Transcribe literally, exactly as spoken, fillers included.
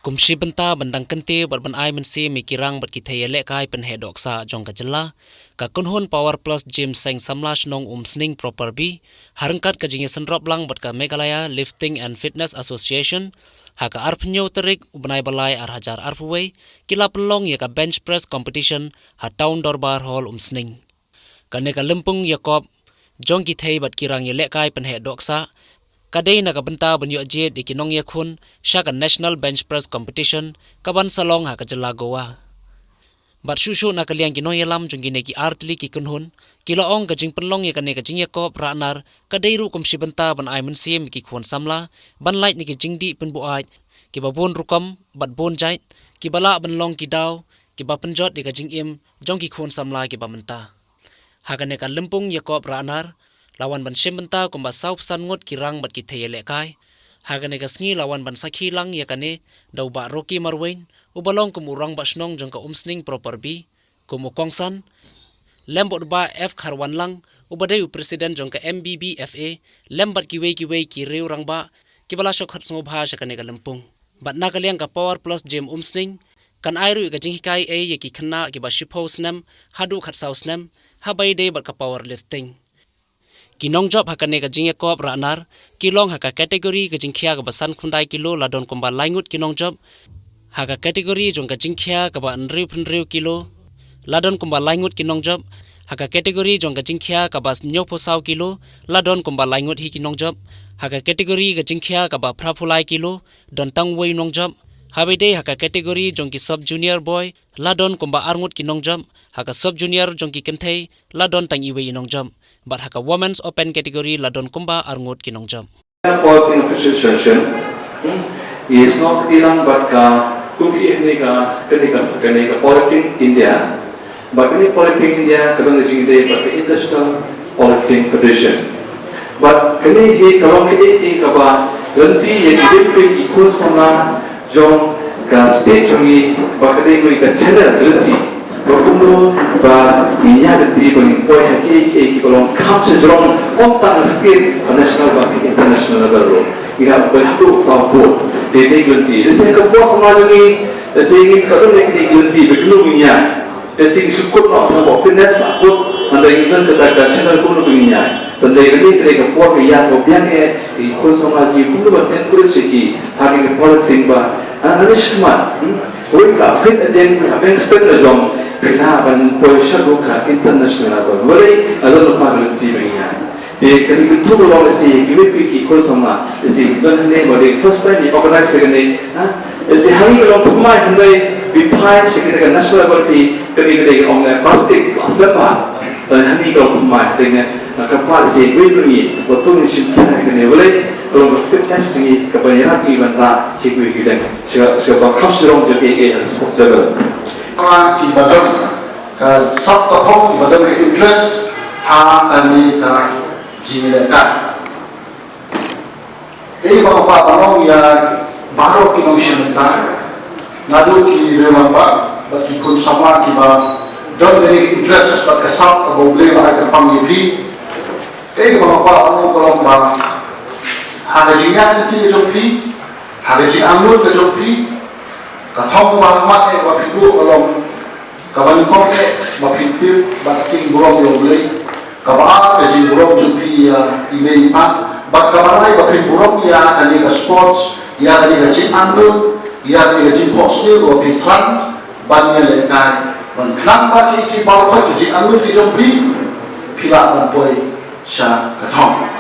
Kum shi bynta ban dang kyntiew bad ban ai mynsiem ïa ki rang bad ki thei ïalehkai pynheh dohksah jong ka jylla, ka kynhun Power Plus Gym Seng Samla Shnong Umsning Proper B, ha ryngkat ka jingïasynrop lang bad ka Meghalaya Lifting and Fitness Association, ha ka arphew tarik u bnai ba lai ar hajar arphew wei, ki la pynlong ïa ka bench press competition ha Town Dorbar Hall Umsning. Kane ka lympung ïakop jong ki thei bad ki rang ïalehkai pynheh dohksah ka dei na ka bynta ban ïoh jied ïa ki nongïakhun sha ka National Bench Press Competition kaban sa long ha ka jylla Goa. Bad shuh shuh na ka liang ki nongïalam jong kine ki artylli ki kynhun, ki la ong ka jingpynlong ïa kane ka jingïakop rahnar ka dei ruh kum shi bynta ban ai mynsiem ïa ki khun samla ban lait na ki jingdih pynbuaid kiba bun rukom bad bun jait, kiba lah ban long ki daw kiba pynjot ïa ka jingim jong ki khun samla kiba mynta. Ha kane ka lympung ïakop rahnar, la wan ban shim bynta kumba sawphew san ngut ki rang bad ki thei ïalehkai. Ha kane ka sngi la wan ban sakhi lang ïa kane da u Bah Rocky Marwein, uba long kum u Rangbah Shnong jong ka Umsning Proper B, kum u kongsan, lem bad u Bah F Kharwanlang, uba dei u president jong ka M B B F A, lem bad kiwei kiwei ki riew rangbah kiba la shong khot sngewbha sha kane ka lympung. Bad na ka liang ka Power Plus Gym Umsning kan ai ruh ïa ka jinghikai ei ïa ki khynnah kiba shiphew snem haduh khatsaw snem, haba ïadei bad ka power lifting. Ki nongjop ha kane ka jingïakop rahnar ki long ha ka category ka jingkhia kaba san khyndai kilo la don kumba lai ngut ki nongjop. Ha ka category jong ka jingkhia kaba hynriew phew hynriew kilo la don kumba lai ngut ki nongjop. Ha ka category jong ka jingkhia kaba hynñiewphew saw kilo la don kumba lai ngut hi ki nongjop. Ha ka category ka jingkhia kaba phraphew lai kilo don tang uwei u nongjop. Haba ïadei ha ka category jong ki sub junior boy la don kumba ar ngut ki nongjop. Ha ka sub junior jong ki kynthei la don tang iwei i nongjop. Bad ha ka women's open category la don kumba ar ngut ki nongjop. Powerlifting Association, hmm, is not ilang bad ka, kum ki eh ni ka, kane ka, kane ka Powerlifting India. Bad kane Powerlifting India ka don ka jingïadei bad ka International Powerlifting Federation. Bad kane hi ka long kaei kaei kaba lynti ïa ki lynti ki khun samla jong ka state jong ngi, ba ka dei ka channel ka lynti ba kumno ba ngi ïa lynti ba ngi poi ha kiei kiei kiba long kham sha jrong, ym tang ha state, ha national bad international level ruh. Ngi hap poi haduh ka court. Dei dei ka lynti. Lehse ka por samla jong ngi, lehse ngi ka don ka lynti ba kumno ngi ïa. Lehse ngi shu kut noh tang ba fitness la kut, hynrei ngi don kata ka channel kumno ba ngi ïa. Tang dei ka dei ka dei ka por ka ïa ka biang eh, i khun samla jong ngi kumno ban encourage ïa ki ha ki power thing ba, ah, ngi shim mat, hmm? Wei ka fit a den ka beng sten na jong phi lah ban poi sha ka international level. Wei a don pa ka lynti ba ngi ïa. Te ka dei ka tu ba long lehse ki wei ki khun samla, lehse don hangne ba dei first time i organize kane, ha? Lehse hangne ka long thymmai hynrei bi phai sha ka national level, te ka dei ka dei ka ong plastic, plastic ba. Te hangne ka long thymmai, te nga, nga ka pa lehse wei ba ngi, ba tu ngi shim phai kane, wei ka long ka fitness ngi, kaba ïarap ngi ban rah sha kiwei ki dang. Sha, sha ba kham sha long jong kiei kiei ha sports level. Ki ba don ka sap ka phong, ki ba don ka interest ha kane ka jingïalehkai. Dei ba nga kwah ban ong ïa baroh ki nongshim bynta, naduh ki rangbah bad ki khun samla kiba don ka interest bad ka sap kaba U Blei u la ai kyrpang ïa phi. Dei ba nga kwah ban ong ka long ba ha ka jingïaid lynti ka jong phi, ha ka jingangnud ka jong phi, ka thong kaba hakhmat eh ba phi buh ka long kaba nyngkong eh ba phin tip bad phin burom ïa U Blei. Kaba ar ka jingburom jong phi ïa i mei i pa. Bad kaba lai ba phin burom ïa kane ka sports, ïa kane ka jingangnud, ïa kane ka jingphohsniew ba phi thrang ban ïalehkai. Ban khnang ba ki, ki baroh ka jingangnud ki jong phi, phi lah ban poi sha ka thong.